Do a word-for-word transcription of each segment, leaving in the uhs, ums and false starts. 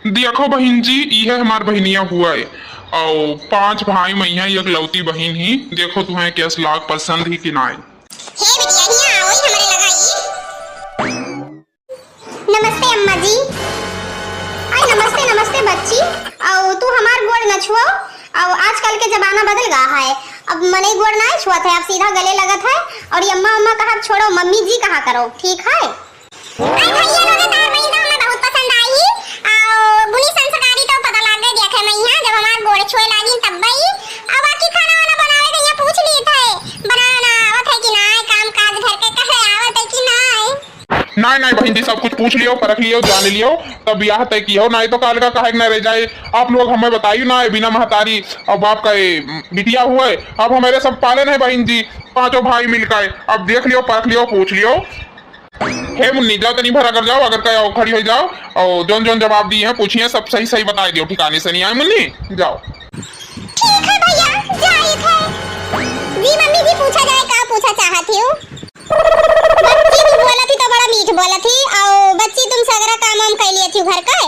देखो बहिन जी, ई है हमार बहिनिया हुआ है, और पांच भाई में यहाँ एकलौती बहिन ही। देखो तुम्हें कैस लाग पसंद ही कि नाय। हे बिटिया, हियां आओ, ई हमरे लगा ई। नमस्ते अम्मा जी। अरे नमस्ते, नमस्ते बच्ची। और तू हमार गोड़ न छुओ। और आजकल के जमाना बदल गया है, अब मनई गोड़ ना छुअत है, अब सीधा गले लगत है। और ये अम्मा अम्मा कहा छोड़ो, मम्मी जी कहा करो, ठीक है? अरे भैया लोग, तार बहिन तो हमें बहुत पसंद आई ही। और गुणी संस्कारी तो पता लाग गए, देखे मैं यहाँ जब हमार गोड़ छुए लागी तब भाई। अब बाकी खाना वाना बनावे के यहाँ पूछ ली थे, बनावे ना आवत है कि ना, काम काज घर के करे आवत है कि ना? नाय, नाय बहिन जी, सब कुछ पूछ लियो, परख लियो, जान लियो, तब बियाह तय कियो, नाय तो काल का काहे के ना रह जाए। आप लोग हमें बताइयो ना, बिना महतारी और बाप का ये बिटिया हुए, अब हमारे सब पाले नहीं बहिन जी, पांचों भाई मिलकर। अब देख लियो, परख लियो, पूछ लियो। हे मुन्नी, जाओ तनी भर अगर जाओ, अगर कहो खड़ी हो जाओ, और जौन जौन जवाब दिए हैं, पूछिए, सब सही सही बताए दियो, ठिकाने से नहीं आए मुन्नी, जाओ। ठीक है भैया, जाइत है। जी मम्मी जी, पूछा जाए, का पूछा चाहत हो? बच्ची तू बोलत ही तो बड़ा मीठ बोलत ही, और बच्ची तुम सगरा काम वाम कर लियत ही घर का,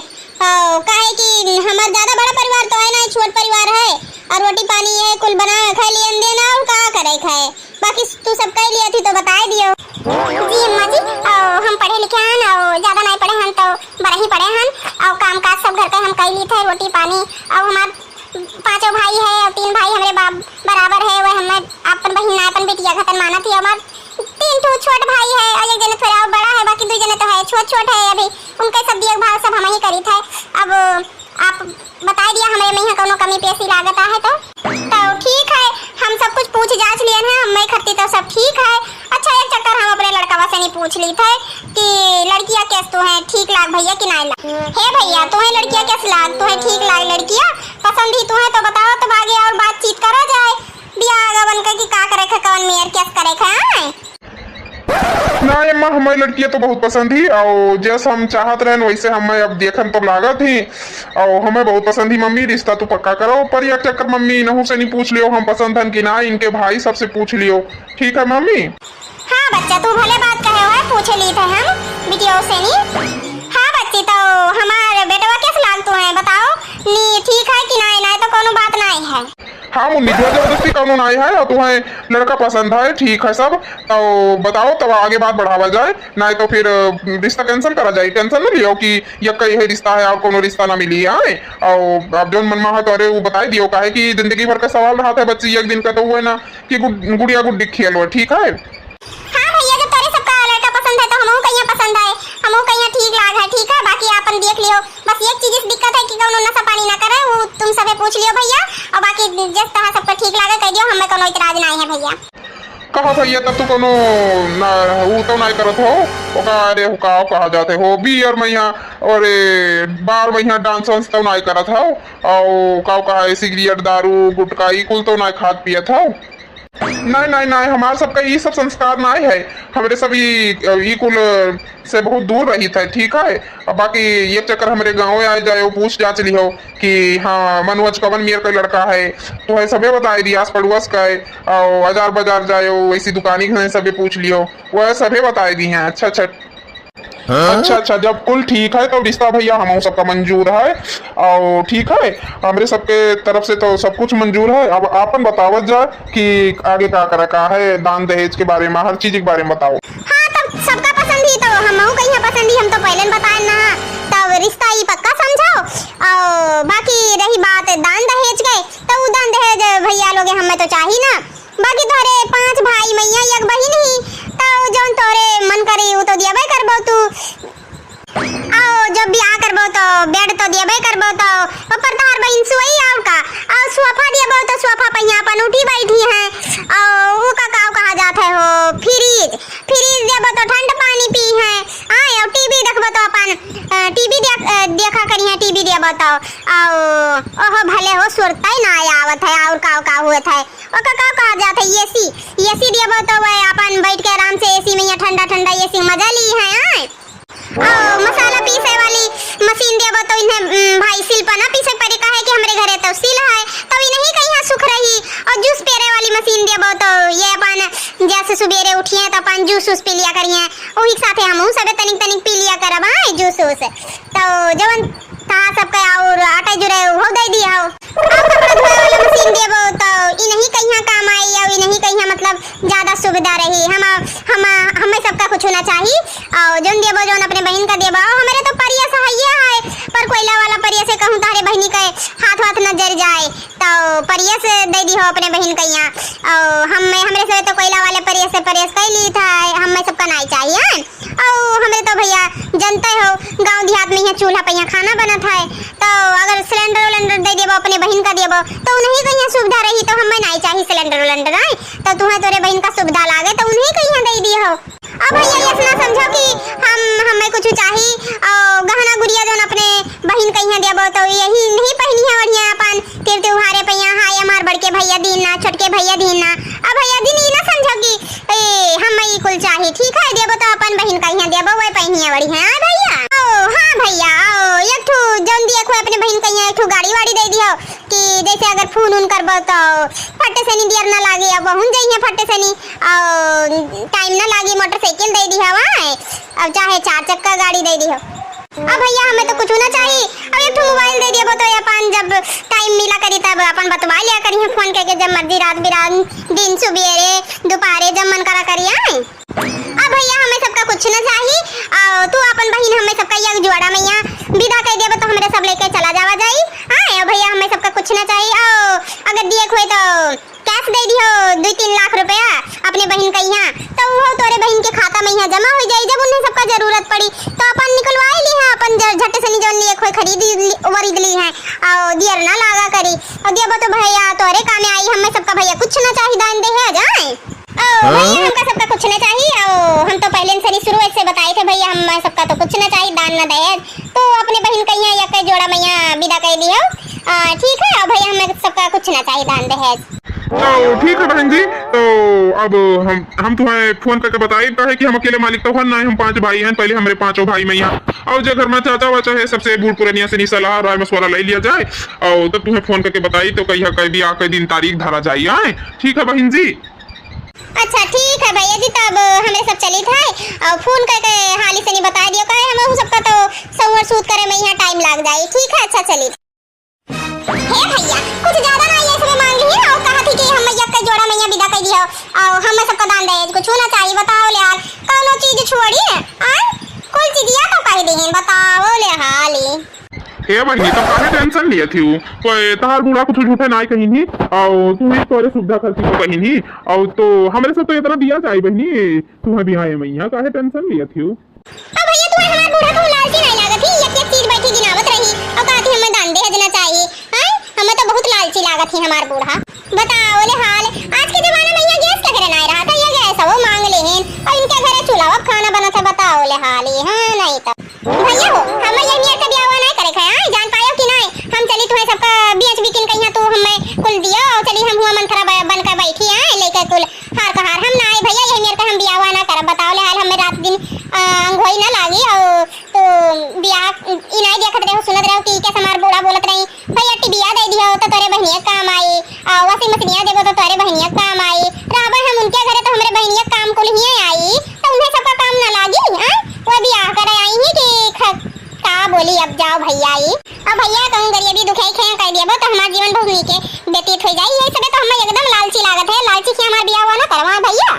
और काहे कि हमार ज्यादा बड़ा परिवार तो है ना, छोट परिवार है, और रोटी पानी ये कुल बना खा लियन देना, और का करे खाए, बाकी तू सब कर लियत ही तो बताए दियो। जी अम्मा जी, और हम पढ़े लिखे हन, और ज्यादा नहीं पढ़े हन, तो बड़ा ही पढ़े हन, और काम काज सब घर के हम कर ली थे, रोटी पानी, और हमार पांचों भाई है और तीन भाई हमरे बाप बराबर है, वह हमें अपन बहिन ना अपन बिटिया खतन मानत ही। हमार तीन ठो छोट भाई है और एक जने थोड़ा और बड़ा है, बाकी दो जने तो है छोट छोट है अभी, उनके सब देखभाल सब हम ही करी थे। अब आप बताई दिया हमरे में यहाँ कौनो कमी पेशी लागत है तो। तो ठीक है, हम सब कुछ पूछ जांच लियन है, हमें खत्ती तो सब ठीक है। अच्छा, एक चक्कर हम अपने लड़कवा से नहीं पूछ ली थे कि लड़किया कैस तो है, ठीक लाग भैया कि नाय लाग? हे भैया, तुम्हें लड़किया कैस लाग? तुम्हें ठीक लाग लड़किया? पसंद ही तुम्हें तो बताओ, तब आगे और बातचीत करा जाए। बियाह गवन के कि का करे के, कौन मेयर कैस करे के, आए? ना अम्मा, हमें लड़किया तो बहुत पसंद ही, और जैसे हम चाहत रहन वैसे हमें अब देखन तो लागत ही, और हमें बहुत पसंद ही मम्मी, रिश्ता तो पक्का करो। पर एक चक्कर मम्मी, इनहू से नहीं पूछ लियो हम पसंद हन कि ना, इनके भाई सबसे पूछ लियो। ठीक है मम्मी। हाँ बच्चा, तू भले बात कहे हो, पूछे ली थे हम बिटियों से नी। हाँ बच्ची, तो हमार बेटवा कैसे लागतो है, बताओ नी, ठीक है कि नाय? नाय तो कोनो बात नाय है। हाँ मुन्नी, जोर जबरदस्ती कोनो नाय है, और तुम्हें लड़का पसंद है, ठीक है सब, तो बताओ, तब आगे बात बढ़ावा जाए, नाय तो फिर, अ, रिश्ता cancel करा जाए। Tension न लियो कि यक्का यही रिश्ता है और कोनो रिश्ता ना मिली है, और अब जौन मन में है तोरे वो बताई दियो, काहे कि जिंदगी भर का सवाल रहा था बच्ची, एक दिन का तो हुआ ना, कि गुड-, गुड़िया गुड्डी खेल हो, ठीक है? हाँ भैया, जब तोरे सबका लड़का पसंद है तो हमहू कहिया पसंद है, हमहू कहिया ठीक लाग है, ठीक है, बाकी आपन देख लियो। बस एक चीज से दिक्कत है कि कौनो नशा पानी ना करे, वो तुम सबे पूछ लियो भैया, और बाकी जस तहा सबका ठीक लागे कह दियो, हमें कौनो इतराज नाय है भैया। कहा भैया, तब तो कौनो ना, वो तो नाय करत हो, ओका अरे हुकाओ कहा जाते हो, बियर में यहाँ, अरे बार में यहाँ dance वांस तो नाय करत हो, और का कहा है, सिगरेट, दारू, गुटखा, ई कुल तो नाय खात पियत हो। नाय, नाय, नाय, हमार सबका ई सब संस्कार नाय है। हमरे सब ई, ई कुल से बहुत दूर रहित है, ठीक है? अब बाकी एक चक्कर हमरे गाँव आ जायो, पूछ जांच लिहो कि हाँ, मनोज कवन मेयर का लड़का है, तो है सभे बताए दी, आस पड़ोस का है, और अजार बाजार जायो, वैसी दुकानी से सभे पूछ लिहो, वह सभे बताए दी हैं। अच्छा, अच्छा। हाँ? अच्छा, अच्छा, जब कुल ठीक है तो रिश्ता भैया हमहू सबका मंजूर है, और ठीक है, हमरे सबके तरफ से तो सब कुछ मंजूर है। अब आपन बतावत जा कि आगे का करे का है, दान दहेज के बारे में, हर चीज के बारे में बताओ। हाँ, तब सबका पसंद ही तो हमहू कहिया पसंद ही, हम तो पहले न बताए ना, तब रिश्ता ही पक्का समझो। और बाकी रही बात दान दहेज के, तो उ दान दहेज भैया लोगे हमें तो चाही ना, बाकी तोहरे पांच भाई मइया एक बहिन ही, तो जौन तोहरे मन करी उ तो दियबे करबो तू। आओ जब बियाह करबो तो बेड तो दियबे करबो, तो ऊपर तोहर बहिन सोई और का, और सोफा दियबो तो सोफा पहिया अपन उठी बैठी हैं, और उ का काव कहा जात है हो, फ्रिज, फ्रिज दियबो तो ठंड पानी पी हैं, आए और टीवी देखबो तो अपन, अ, टीवी देख, अ, देखा करी हैं, टीवी दियबो तो, और ओहो भले हो सुरता ही ना आवत है, और काव का हुए था। ओका का कहा जात है? एसी। एसी दियबो तो वह अपन बैठ के आराम से एसी में या ठंडा ठंडा एसी में मजा ली है, आए। और मसाला पीसे वाली मशीन दियबो तो इन्हें, उम, भाई सिल पर ना पीसे पड़ी, काहे कि हमरे घरे तो सिल है, तो इन्हीं कहीं सुख रही। और जूस पेरे वाली मशीन दियबो तो ये अपन जैसे सुबेरे उठिए तो अपन जूस वूस पी लिया करिए, वही के साथे हमहू सबे तनिक तनिक पी लिया करब, आए, जूस वूस। तो जवन था सब तब ज्यादा सुविधा रही। हम, हम, हमें सबका कुछ ना चाही। और जौन देबो, जौन अपने बहिन का देबो। और हमरे तो परयस हइये है, पर कोइला वाला परयस है, कहूँ तहरे बहिनी के हाथ वाथ न जर जाए, तो परयस दे दिहो अपने बहिन कइहाँ। और हम, हमरे से तो कोइला वाले परयस से परयस कइ ली था, हमें सबका नाई चाहिए। और हमरे तो भइया जनते हो, गाँव देहात में यहाँ चूल्हा पे यहाँ खाना बनत है, तो अगर सिलेंडर उलेंडर दे देबो, अपने बहिन का देबो, तो उन्हीं कइहाँ सुविधा रही, तो हमें नाई चाही सिलेंडर उलेंडर, आए। तो तुम्हें तोरे बहिन का सुविधा लागे, तो उन्हीं कइहाँ दे दिहो। अब भइया, ये ना समझो कि हम, हमें कुछ चाही, और गहना गुरिया जौन अपने बहिन कइहाँ देबो, तो यही नहीं पहिनी है बढ़िया अपन तीर त्योहारे पे यहाँ, हाय हमार बड़के भइया दीन ना, छोटके भइया दीन ना। अब भइया जी, ई ना समझो कि ए, हम ई कुल चाही, ठीक है, देबो तो अपन बहिन कइहाँ देबो, वह पहिनिया वड़ी है, हाँ भइया? ओ, हाँ भइया, ओ, एक ठो जौन दिया खोए अपने बहिन कइहाँ एक ठो गाड़ी वाड़ी दे दिहो, कि जैसे अगर फोन उन करबो तो फट्टे से नी देर ना लागे, अब वहुन जइहे फट्टे से नी, और टाइम ना लागे, मोटरसाइकिल दे दिहो, हाँ, अब चाहे चार चक्का गाड़ी दे दिहो। अब भइया, हमें तो कुछ ना चाही, अब एक ठो मोबाइल दे दिहो तो अपन जब टाइम मिला करी तब अपन बतवा लिया करी है फोन करके, जब मर्जी रात बिरान, दिन सुबेरे दोपहरे जब मन करा करी, आए। अब भइया, हमें सबका कुछ ना चाही, और तू अपन बहिन हमें सबका एक जोड़ा मइहाँ विदा कर देबो तो हमरे सब लेके चला जावा जाई। हाँ, अब भइया, हमें सबका कुछ ना चाही, और अगर दिए खोए तो कैश दे दिहो दुई तीन लाख रुपया अपने बहिन कइहाँ, तो वो तोरे बहिन के खाता मइहाँ जमा हो जाई। जब उन्हें सबका जरूरत पड़ी तो अपन निकलवाई ली है, अपन ज-, झट्टे से नी जौन लिए खोए खरीद ली, वरीद ली है, और दियर ना लागा करी, और देबो तो भइया तोरे कामे आई। हमें सबका भइया कुछ ना चाही दान दहेज, आए। ओ, हाँ? भइया, हमका सबका कुछ ना चाही। ओ, हम तो पहले से ही शुरू से बताए थे भइया, हम सबका तो कुछ ना चाही दान ना दहेज। तो अपने बहिन कइहाँ एक जोड़ा मइहाँ विदा कर दिहो। आ, ठीक है, अब भइया, हमें सबका कुछ ना चाही दान दहेज। तो ठीक है बहन जी, तो अब हम, हम तुम्हें फोन करके बताई, काहे कि हम अकेले मालिक तो हन ना, हम पांच भाई हैं, पहले हमरे पांचों भाई मइहाँ, और जो घर में चाचा वाचा है, सबसे बूढ़ पुरनिया से नी सलाह राय मशवरा ले लिया जाए, और तब तुम्हें फोन करके बताई, तो कहिया कह भी आके दिन तारीख धरा जाई, आए। ठीक है बहन जी। अच्छा, ठीक है भइया जी, तब हमरे सब चलित है, और फोन करके हाली से नी बताई दिहो, काहे हम सबका तो सौर सूत करे मइहाँ टाइम लाग जाई। ठीक है, अच्छा, चलित। हे भइया, कुछ ज्यादा ना ये सबे मांग ली है, और कहा थी कि हम एक जोड़ा मइहाँ विदा कर दिहो, और हम सबका दान दहेज कुछ ना चाही, बताओ ले हाल, कौनो चीज छोड़ी ना, आए, कुल चीजिया तो कह दी, बताओ ले हाली। ए बहिनी, तो काहे टेंशन लिया थी? तो ए, तहार बूढ़ा कुछ झूठे नाई कहिन ही, और तू ही तोरे सुविधा खातिर तो कहिन ही, और तो हमरे से तो इतना दिया जाए बहिनी, तुम्हें भी हाँ ए मइहाँ, काहे टेंशन लिया थी? अब भइया, तुम्हें हमार बूढ़ा को लालची नाई लागत ही, एक एक चीज बैठी गिनावत रही, और कहती हमें दान दहेज ना चाही, हैं? हमें तो बहुत लालची लागत ही हमार बूढ़ा। बताओ ले हाल, आज के जमाने में ये गैस के घरे नाई रहा था, ये गैस वो मांग लेहिन, और इनके घरे चूल्हा अब खाना बनत है, बताओ ले हाल, ये, हाँ, नहीं तो। भइया हो, हमर यही मेर के बियाह नाई करे खाए, आए, जान पायो कि नाई? हम चली तुम्हें सबका बेच बिकिन कहिया तू हमें कुल दियो, और चली हम हुआ मंथरा ब-, बन के बैठी आए, लेके कुल हार कहार। हम ना आए भइया, यही मेर के हम बियाह ना करब, बताओ ले हाल, हमें रात दिन, अ, अंगोई ना लागी, और तो बियाह ई नाई देखत रहो, सुनत रहो कि कैसे हमार बूढ़ा बोलत रही, भइया टीवीया दे दियो तो तोरे बहनिया काम आई, आ, washing machineिया देबो तो तोरे बहनिया काम आई, रहबे हम उनके घरे तो हमरे बहनिया काम कुल हिये आई, तो उन्हें सबका काम ना लागी, आए? वो बियाह करे आई ही कि ख-, का बोली, अब जाओ भइया ई। अब भइया कहूँ गरीबी दुखे खे कह देबो तो हमार जीवन बहुत नीके व्यतीत हो जाई। ये सबे तो हमें एकदम लालची लागत है, लालची से हमार बियाह हुआ ना करवा भइया।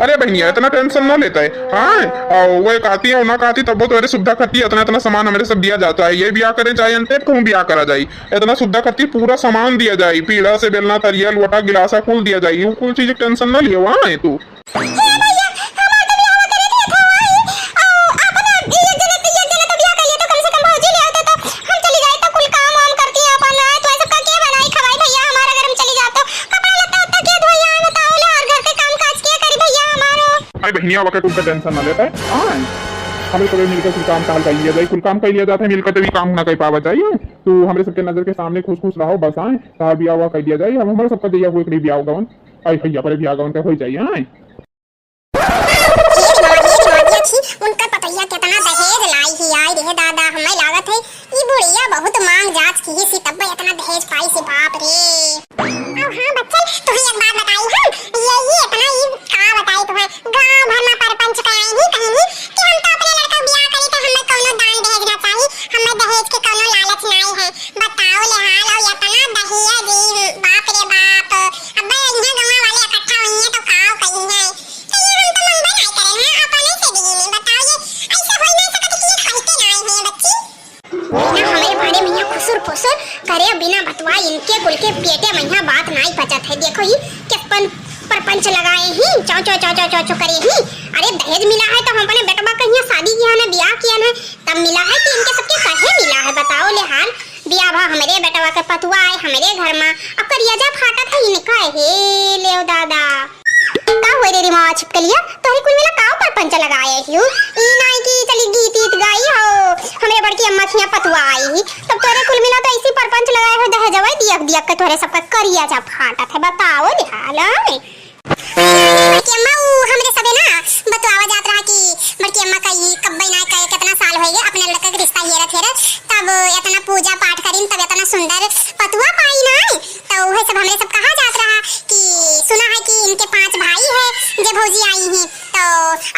अरे बहनिया, इतना टेंशन ना लेता है, हाँ? और वो कहती है, ना कहती, तब वो तोरे सुविधा खातिर इतना, इतना सामान हमरे सब दिया जाता है। ये बियाह करे चाहे अंते कहूँ बियाह करा जाई, इतना सुविधा खातिर पूरा सामान दिया जाई, पीढ़ा से बेलना, तरिया, लोटा, गिलासा कुल दिया जाई। वो कुल चीज टेंशन ना लियो, हाँ है तू। हे भइया, हमार तो बियाह करे दिया था, आई, और अपना ये जने, ये जने तो बियाह कर लिया, तो कम से कम भौजी ले आते, तो हम चली जाए, तो कुल काम वाम करती है अपन, आए, तो ऐसा का के बनाई खवाई भइया, हमारा घर में चली जाते, कपड़ा लत्ता उत्ता के धोई, आए, बताओ ले, और घर के काम काज के करी भइया हमारो। अरे बहनिया, वके कुल का टेंशन ना लेता है, हाँ, हमरे सब मिलकर कुल काम काल कर लिया जाए, कुल काम कर लिया जाता है, मिलकर तभी काम ना कर पावा जाए, तो हमरे सबके नजर के सामने खुश खुश रहो बस, आए, तो बियाह हुआ कर दिया जाए, हम हमारे सबका जइया हुए करीब बियाह गवन, आई भइया, पर बियाह गवन का हो जाए, आए। हे रे माँ, हे रे माँ, देखी, उनकर पतैया केतना दहेज लाई ही, आय रे दादा, हमें लागत है, ई बुढ़िया बहुत मांग जांच की ही सी, तब एतना दहेज पाई सी, बाप रे। अब हाँ बच्चन, तुहें एक बात बताई हम, ये, ये एतना ई का बताई तुहें, गांव भर में परपंच कराई ही कहीं ही कि हम तो अपने लड़का बियाह करी तो हमें कौनो दान दहेज ना चाही, हमें दहेज के कौनो लालच नाई है। बताओ ले हाल, और एतना दहेज ई, बाप रे बाप। अबे इन्हें गांव वाले इकट्ठा हुई हैं तो का खुश करे बिना बतवा इनके कुल के पेटे मइहाँ बात नाई पचत है। देखो ई केस पन-, परपंच लगाए ही, चौ चौ चौ चौ चौ चौ करे ही। अरे दहेज मिला है तो हम अपने बेटवा का यहाँ शादी किया ना, ब्याह किया ना, तब मिला है कि इनके सबके कहे मिला है? बताओ ले हाल, ब्याह भा हमरे बेटवा के पतुआ आए हमरे घर मा, अब करिया जा फाटत है इनका। हे लेव दादा। का होय रे रे माँ छिपकलिया, तोहरे कुल मिला काव परपंच लगाए हियो? ई नाई कि चली गीत ईत गाई हो, हमरे बड़की अम्मा खिया पतुआ आई ही, तब तोहरे कुल मिला तो ऐसी परपंच लगाए हो, दहेजवा दियक दियक के तोहरे सबका करिया जा फाटत है, बताओ ले हाल है। बड़की अम्मा, ऊ हमरे सबे ना बतुआवा जात रहा कि बड़की अम्मा का ई कब्बे ना कहे, कितना साल होइगे अपने लड़का के रिश्ता हेरत हेरत, तब इतना पूजा पाठ करीन, तब इतना सुंदर पतुआ पाई ना, तो उहे सब हमरे सब कहा जात रहा कि सुना है कि इनके पांच भाई है, जे भौजी आई ही, तो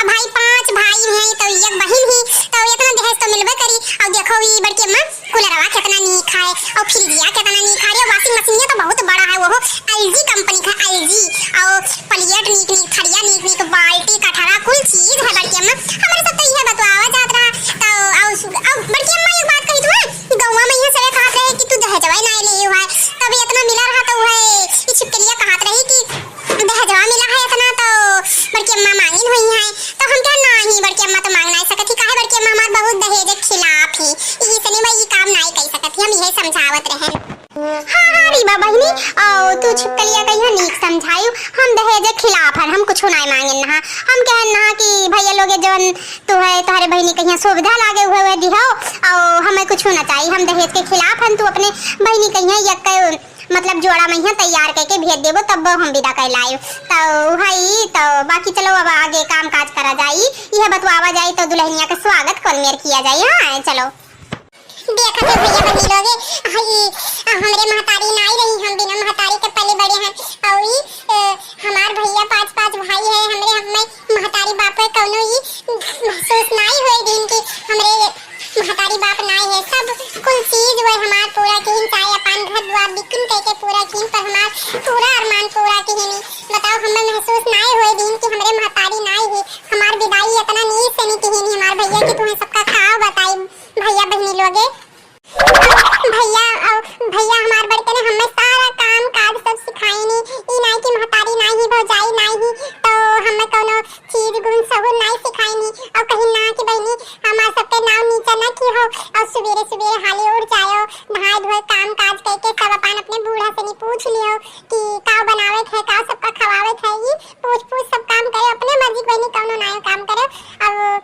अब भाई पांच भाई हैं, तो एक बहिन ही, तो इतना दहेज तो मिलबे करी। और देखो, ई बड़की अम्मा कूलरवा कितना नीक है, और फ्रिजिया कितना नीक है, और washing machine ये तो बहुत बड़ा है, वो एलजी कंपनी का, एलजी, और प्लेट नीक नीक, थरिया नीक नीक, बाल्टी, कटोरा, कुल चीज है बड़की अम्मा। हमरे सब तो इहे बतुआवा जात रहा, तो और, और बड़की अम्मा एक बात कही तू है, गौवा में इहे सबे कहत रहे कि तू दहेजवा ना ले हुआ है, तब इतना मिला रहा तो है, ई छिपकलिया कहत रही कि दहेजवा मिला है इतना तो बड़की अम्मा मांगिन हुई है। तो हम कहा, "नाही, बड़की अम्मा तो मांग नाई सकत ही, काहे बड़की अम्मा हमार बहुत दहेज के खिलाफ ही, यही से नहीं भाई ये काम नाई कर सकत ही, हम यही समझावत रहे।" हाँ, हाँ, रीमा बहिनी, आओ, तू छिपकलिया कहिया नीक समझायु, हम दहेज के खिलाफ हन, हम कुछ नाई मांगिन नहा, हम कहन नहा कि भैया लोग जवन तू है, तोहरे बहिनी कहिया सुविधा लागे हुए, हुए दिहो, आओ, हमें कुछ ना चाहिए, हम दहेज के खिलाफ हन, तू अपने बहिनी कहिया यक्के मतलब जोड़ा मइहाँ तैयार कइके भेज देबो, तब हम विदा कर लाइब। तो हई तो बाकी चलो अब आगे काम काज करा जाई, यह बतवावा जाई तो दुल्हनिया के स्वागत कौन मेर किया जाई। हाँ चलो। देखत है भैया बहिनी लोगे, हई हमरे महतारी नाई रही, हम बिना महतारी के पले बड़े हैं। और ई, अ, हमार भैया पांच पांच भाई है, हमरे हमें महतारी बाप के कौनो ई महसूस नाई होए दिन कि हमरे महतारी बाप नाई है, सब कुल चीज वह हमार पूरा किहिन, चाहे अपन घर दुआर बिकुन कइके पूरा किहिन, पर हमार पूरा अरमान पूरा किहिन। बताओ, हमें महसूस नाई होए दिन कि हमरे महतारी नाई है। हमार विदाई इतना नीक से नहीं किहिन हमार भैया कि तुम्हें सबका खाओ बताई भैया बहिनी लोगे। भैया, और भैया हमार बड़के ने हमें सारा काम काज सब सिखाइनी। ई नाई कि महतारी नाई ही, भौजाई नाई ही, तो हमें कौनो चीज गुण सहूर नाई सिखाइनी। और कहीं ना कि बहिनी, हमार सबके नाव नीचा ना की हो। और सुबेरे सुबेरे हाली उठ जायो, नहाए धोए, काम काज करके सब अपन अपने बूढ़ा से नहीं पूछ लियो कि का बनावे के है, का सबका खवावे के है। ई पूछ पूछ सब काम करे, अपने मर्जी के बहिनी कौनो नायो काम करे। अब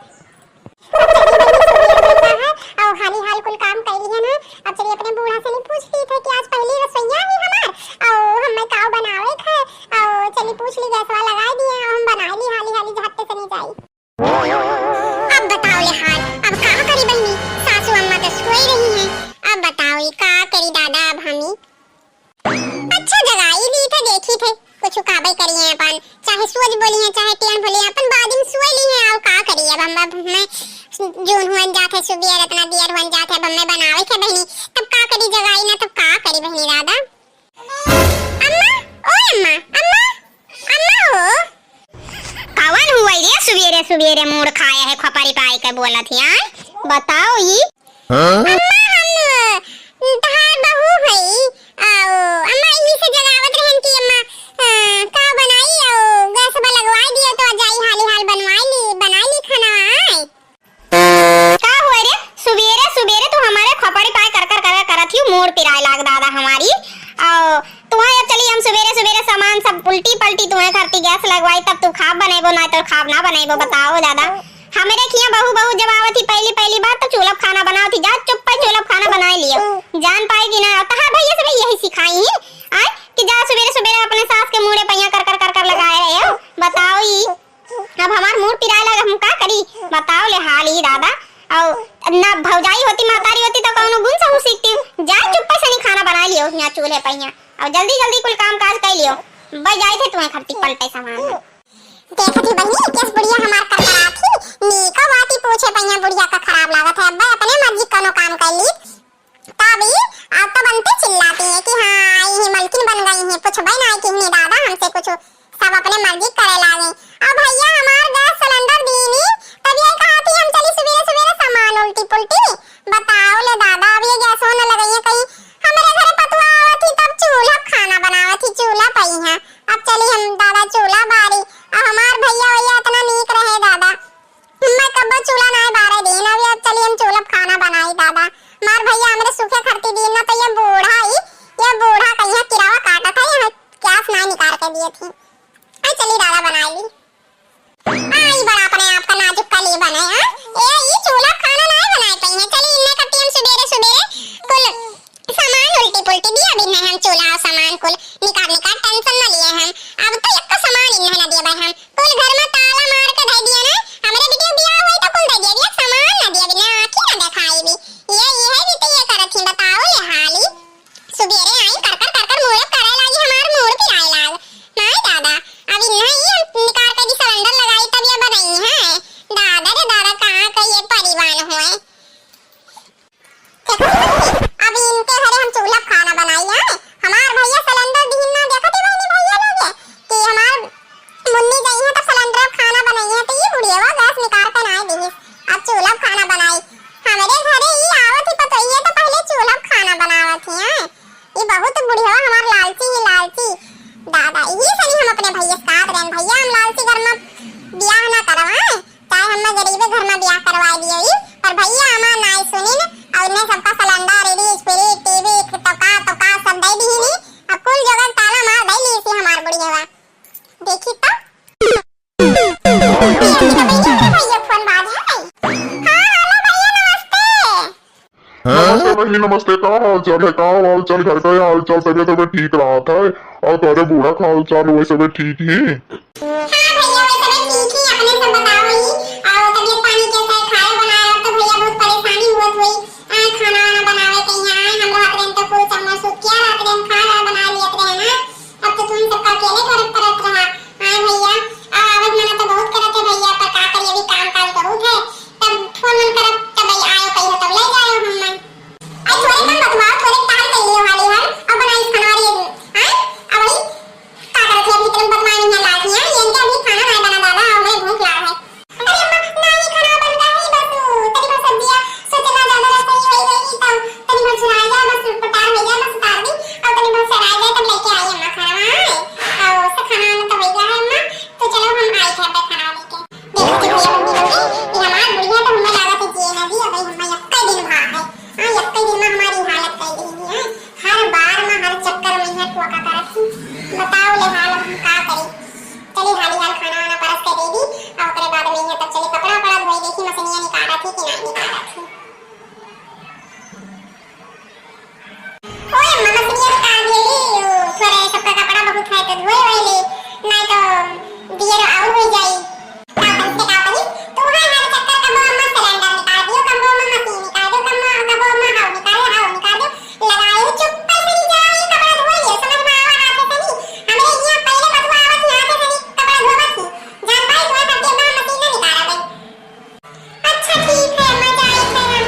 और हाली हाल कुल काम कर लिया ना, अब चलिए अपने बूढ़ा से नहीं पूछ ली थे कि आज पहली रसोईया है हमार, और हमें काव बनावे थे, और चलिए पूछ ली, गैसवा लगा दिए, और हम बना ली हाली हाली, झट से नहीं जाई। अब बताओ ले हाल, अब का करी बहिनी, सासू अम्मा तो सोई रही हैं, अब बताओ ये का करी दादा, अब हमी अच्छा जगाई ली थे, देखी थे, कुछ काबे करिए अपन, चाहे सोच बोली हैं, चाहे टेढ़ बोली हैं, अपन बाद में सोई ली हैं, और का करिए, अब हम, अब हमें जून हुअन जात है, सुबियर इतना दियर हुअन जात है, अब हमें बनावे के बहिनी, तब का करी जगाई ना, तब का करी बहिनी दादा। अम्मा, ओ अम्मा, अम्मा, अम्मा हो। कवन हुआ रे सुबेरे सुबेरे मूड़ खाया है, खोपड़ी पाई के बोलत ही, आय? बताओ ई। हाँ? अम्मा, हम तहार बहू हई। आओ, अम्मा, इही से जगावत रहन कि अम्मा, अ, का बनाई, आओ, गैस बा लगवाई दियो तो जाई हाली हाल बनवाई ली, बनाई ली खाना, आय। का हुआ रे? सुबेरे सुबेरे तू हमारे खोपड़ी पाए कर कर कर करत ही, मूड़ पिराए लाग दादा हमारी। आओ, तुम्हें अब चली हम सुबेरे सुबेरे सामान सब उल्टी पल्टी तुम्हें करती गैस लगवाई, तब तू खाब बनेबो, ना तो खाब ना बनेबो, बताओ दादा। हमरे खिया बहू, बहू जब आवत ही पहली, पहली बार तो चूल्हा खाना बनावत ही, जा चुप पे चूल्हा खाना बनाए लियो। जान पाए कि ना, तहार भैया से भी यही सिखाई ही, आय, कि जा सुबेरे, सुबेरे अपने सास के मूड़े पैया कर, कर, कर, कर लगाए रहे हो। बताओ ई, अब हमार मूड़ पिराए लगा, हम का करी? बताओ ले हाल ई दादा। और ना भौजाई होती, महतारी होती तो कौनो गुण सहू सीखती। जा चुप पे से नहीं खाना बनाए लियो यहाँ चूल्हे पैया, और जल्दी, जल्दी कुल काम काज कर लियो। बज जाए थे तुम्हें खर्ची पलटे सामान में। देखत ही बहिनी, केस बुढ़िया हमार करकरात ही, नीको बाती पूछे पइया बुढ़िया का खराब लागत है। अब्बे अपने मर्जी कौनो काम कर ली, तब ई, अब तो बनते चिल्लाती है कि हाँ, आई ही मलकिन बन गई हैं, पूछबे ना किहनी दादा हमसे कुछ, सब अपने मर्जी करे लागे। अब भैया हमार गैस सिलेंडर दीनी, तब ये कहा थी हम चली सुबेरे सुबेरे सामान उल्टी पुल्टी। बताओ ले दादा, अब ये गैसो न लगाइए कहीं भैया हमरे सूखे खरती दीन ना, तो ये बूढ़ा ही, ये बूढ़ा कहिया किरावा काटत है, यहाँ गैस ना निकाल के दिए थी। आई चली दादा बनाई ली। आई बड़ा अपने आप का नाजुक कली बने, हाँ? ए, ई चूल्हा खाना नाहीं बनाए पाई है। चली इन्ने कट्टी हम सुबेरे सुबेरे कुल सामान उल्टी पुल्टी दिया भी नहीं, हम चूल्हा और सामान कुल निकाल निकाल टेंशन न लिए हम। अब तो एक सामान इन्ने न दिए भाई हम। कुल घर में ताला मार के धर दिया ना। हमरे बिटिया बियाह हुई तो कुल दे दिया, एक सामान न दिया भी ना, आँखी न देखाई भी। ये, ये है भी तो ये करत ही, बताओ ले हाली। सुबेरे आई कर कर कर कर मूड़ करे लागी, हमार मूड़ पिराए लाग। नाहीं दादा, अब इन्हें ही निकाल के दी सिलेंडर लगाई तब ये बनाई है। दादा रे दादा, कहाँ का ये परिवार होए। देखो, अब इनके घरे हम चूल्हा खाना बनाई है। हमार भैया सिलेंडर दीन ना, देखत ही बहनी भैया लोग कि हमार मुन्नी गई है तो सिलेंडर खाना बनाई है, तो ये बुढ़िया गैस निकाल के ना दी, अब चूल्हा खाना बनाई। हमरे घरे ई आवत ही पतोहिए तो पहले चूल्हा खाना बनावत ही, हैं? ई बहुत बुढ़िया हमार लालची ही लालची। दादा, ई सही हम अपने भैया से कहत रहन, "भैया हम लालची घर में बियाह ना करवाए, चाहे हमें गरीबे घर में बियाह करवा दियो ई, पर भैया हमार नाई सुनिन, और इन्हें सबका सिलेंडर, फ्रिज, टीवी, तो का, तो का सब दे दीनी, और कुल जगह ताला मार दे ली इसी हमार बुढ़िया।" देखी तो। भैया फोन बाज है। हाँ, हेलो भैया, नमस्ते। नमस्ते बहिनी, नमस्ते। का हाल चाल है? का हाल चाल, घर का हाल चाल, तबियत वबियत ठीक रहत है? और तोरे बूढ़ा का हाल चाल, वही सब ठीक ही? हाँ भैया, वही सब ठीक ही। अपने सब बताओ ही। और तबियत पानी कैसा है? खाए बनाए, अब तो भैया बहुत परेशानी हुआ हुई। आए खाना वाना बनावे के यहाँ आए, हम रहत रहन तो कुल चम्मच सूत किया रहत रहन, खाए वाए बना लियत रहन। अब तो तुम सबका अकेले करत परत रहा। हाँ भैया, आ, आवत मना तो बहुत करत है भैया, पर का करी, अभी काम काज बहुत है। तब फोन वोन करब, तब आयो कहियो, तब ले जायो हम्मा। आई थोरे कम बतुआ, थोरे काम कर लियो हाली हाल, अब बनाई खाना वाली, हाँ? अब वही का करत है, अभी तुम बतुआ नहीं है लाग है, ये इनके अभी खाना नहीं बना दादा, और हमें भूख लाग है। अरे अम्मा, ना ये खाना बन गया है, बस तनी भर सब्जियाँ, सोचे ना ज्यादा रसोई हो गई, तब तनी भर झुला जाए, बस पटार हो जाए, बस उतार दी, और तनी भर सराय जाए, तब लेके आई अम्मा खाना, हाँ? और उसका खाना वाना तो हो गया है अम्मा, तो चलो हम आई घर पे खाना लेके। देखो तो भैया मम्मी लोग, ये हमार बुढ़िया तो हमें लागत है जिए ना दी, अबे हमें यक्का दिन भा है। हाँ, यक्का दिन में हमारी हालत कर देंगी, हाँ। हर बार में, हर चक्कर में यहाँ टोका करत थी। बताओ ले हाल हम का करी। चली हाली हाल खाना वाना परस के दे दी, और ओकरे बाद में यहाँ तब चली कपड़ा वपड़ा धोई, देखी मशीनिया निकालत थी कि नहीं निकालत थी। ओए अम्मा, मशीनिया निकाल दिए, थोड़े सबका कपड़ा बहुत है तो धोए वोए ले, नहीं तो दियर और हो जाई। का करी से का करी, तू है हर चक्कर कबो अम्मा सिलेंडर निकाल दियो, कबो अम्मा मशीन निकाल दियो, कबो, कबो अम्मा हाउ निकाल दियो, हाउ निकाल दियो, लगाए चुप कर से जाई, कपड़ा धोए ले, समझ में आवा हाथ से नहीं, हमरे यहाँ पहले बतुआ आवत ही हाथ से नहीं कपड़ा धोवत ही, जान पाई तुम्हें करके अम्मा मशीन ना निकाला गई। अच्छा ठीक है, अम्मा जाए थे हम।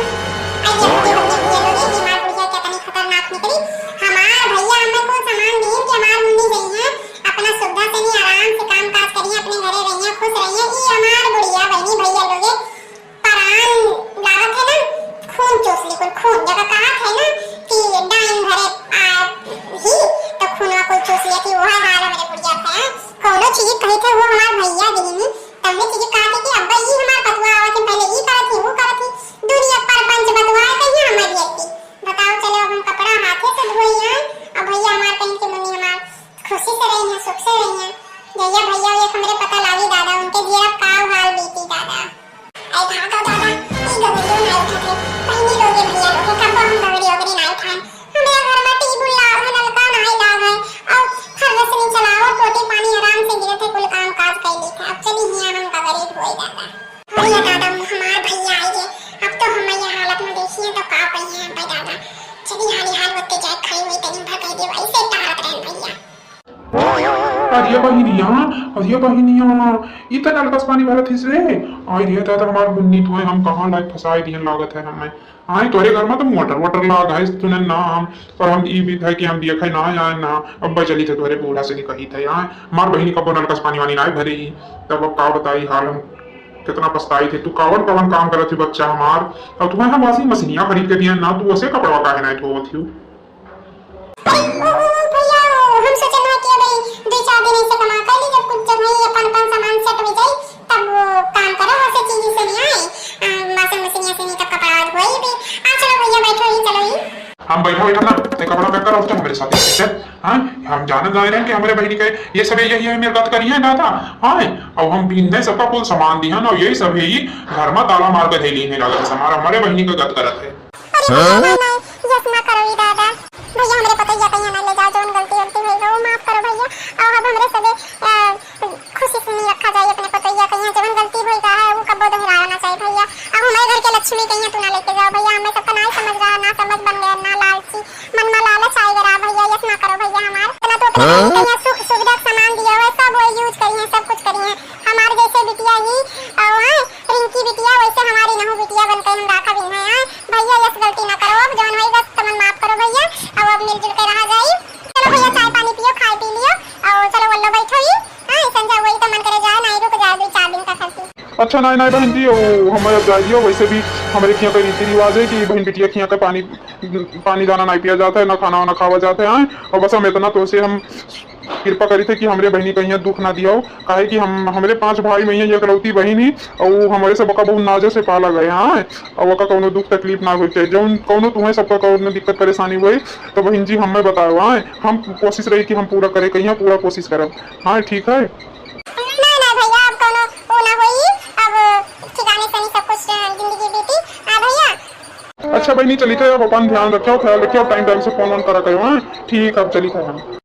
अरे ये बुढ़ी, बुढ़ी, बुढ़ी, बुढ़ी, ये हमार बुढ़िया क्या तनी खतरनाक निकली। हमार भैया हमें कुल सामान दीन कि हमार मुन्नी गई है, अपना सुविधा से नहीं आराम से काम काज करिए, अपने घरे रहिए, खुश रहिए। ई हमार बुढ़िया बहनी भैया लोगे परान लागत है ना, खून चूस ली कुल खून। जगह कहा है ना कि डाइन घरे आ ही तो खूनवा कुल चूस लिया कि वह हाल हमरे बुढ़िया का है। कौनो चीज कही थे वो हमार भैया दीनी, तब मैं तुझे कहा था कि अब्बा ई हमार बतुआ आवत है, पहले ई करत ही, वो करत ही, दुनिया परपंच बतुआ है, कहीं हमारी अत्ती। बताओ, चलो अब हम कपड़ा हाथे से धोई आए, अब भैया हमार कहीं के मुन्नी हमार खुशी से रही हैं, सुख से रही हैं। जहिया भैया एक हमरे पता लागी दादा, उनके जिया का हाल बीती दादा। आई भागो दादा, ई गगरियो ना उठत है, बहनी लोगे भैया लोगे, कब हम गगरी ओगरी ना उठाएं। हमरे घर में टीबुल लाग है, नलका नाई लाग है, और फर्रस नहीं चलाओ, टोटी पानी आराम से गिरत है, कुल काम काज कर लेत है। अब चली हियां हम गगरी धोए दादा। अरे दादा, हमार भैया आई गए, अब तो हम ये हालत में देखिए तो का पई है भाई दादा। चली हाली हाल होते जाए, खाई हुई तनी भर कह दे, ऐसे टहरत रहन भैया। अरे बहिनिया, अरे बहिनिया, ई त नलका से पानी भरत हिस रे। आई रे दादा, हमार मुन्नी तो है, हम कहाँ लायक फंसाए दिहन लागत है हमें। आए तोरे घर में तो मोटर वोटर लाग है, सुने ना हम, और हम ई भी है कि हम दिया खाए ना आए ना, अब चली थे तोरे बूढ़ा से नहीं कही थे, आए हमार बहिनी कबो नलका से पानी वानी ना भरे ही, तब अब का बताई हाल हम कितना पछताई थे। तू कवन कवन काम करत थी बच्चा हमार, अब तुम्हें हम washing मशीनिया खरीद के दिया ना, तू वैसे कपड़वा काहे ना धोवत थी? अरे, ओ, ओ, भैया, ओ, हम सोचन है कि अबे दो चार दिन ऐसे कमा कर ली, जब कुछ जगह ही अपन, अपन सामान set हो जाई, तब वो तो काम करो, वैसे चीज से नहीं आए, आ, washing machine से नहीं तब कपड़ा आज होई भी। आ, चलो भैया, बैठो ही, चलो ही। हम बैठा, बैठा ना, ते कपड़ा pack करो, चल हमरे साथ ही, चल। हाँ, हम जानत जाए रहे कि हमरे बहिनी के ये सब यही है, मेरे गत करी है दादा। हाँ, अब हम बीन दे सबका कुल सामान दिहन, और यही सब है, ये घर में ताला मार के धैली है, लागत है, हमारा, हमरे बहिनी के गत करत है। अरे हाँ? नहीं, नहीं, यस ना करो ई दादा। भैया, हमरे पतैया कहिया ना ले जाओ, जौन गलती, गलती होई गो, माफ करो भैया। और अब हमरे सबे, अ, खुशी से नहीं रखा जाए अपने पतैया कहिया, जौन गलती होई गा है, वो कब्बो दोहराया ना चाहिए भैया। अब हमारे घर के लक्ष्मी कहिया तू ना लेके जाओ भैया, हमें सबका ना ही समझ रहा, ना समझ बन गया, ना लालची, मन में लालच आए गया भैया, यस ना करो भैया हमार। इतना तो अपने हाँ? कहिया सुख सुविधा के सामान दिया हुआ है, सब वो use करिए, सब कुछ करिए। हमारे जैसे बिटिया ही, अ, हैं, रिंकी बिटिया, वैसे हमारी नहू बिटिया बनकर हम राखा भी हैं, हैं? भैया, यस गलती ना करो, अब जवन होई बस तमन माफ करो भैया, अब, अब मिलजुल के रहा जाई। चलो भैया, चाय पानी पियो, खाए पी लियो, और चलो वल्लो बैठो ही, हाँ, संझा वही तो मन करे जाए, नहीं रुक जाए, दो चार दिन का खर्ची। अच्छा, नहीं, नहीं बहन जी, वो हमें अब जाए दियो, वैसे भी हमारे खिया का रीति रिवाज है कि बहन बिटिया खिया का पानी, पानी दाना नहीं पिया जाता है, ना खाना वाना खावा जाता है, हाँ? और बस हम इतना तो से हम कृपा करी थे कि हमरे बहिनी कहिया दुख ना दियाओ, काहे कि हम, हमरे पांच भाई में ही एकलौती बहिन ही, और वो हमरे से बका बहुत नाजो से पाला गए, हाँ, और ओका कौनो दुख तकलीफ ना होई चाहे, जौन कौनो तुम्हें सबका कौनो दिक्कत परेशानी हुई तो बहिन जी हमें बताओ, हाँ, हम कोशिश रही कि हम पूरा करे, कहिया पूरा कोशिश करब, हाँ, ठीक है। नहीं, नहीं भैया, अब कौनो वो ना होई, अब ठिकाने से नहीं सब कुछ जिंदगी बीती, हाँ भैया। अच्छा बहिनी, चली थे, अब अपन ध्यान रखियो, ख्याल रखियो, टाइम टाइम से फोन वोन करा करो, हाँ, ठीक, अब चली थे हम।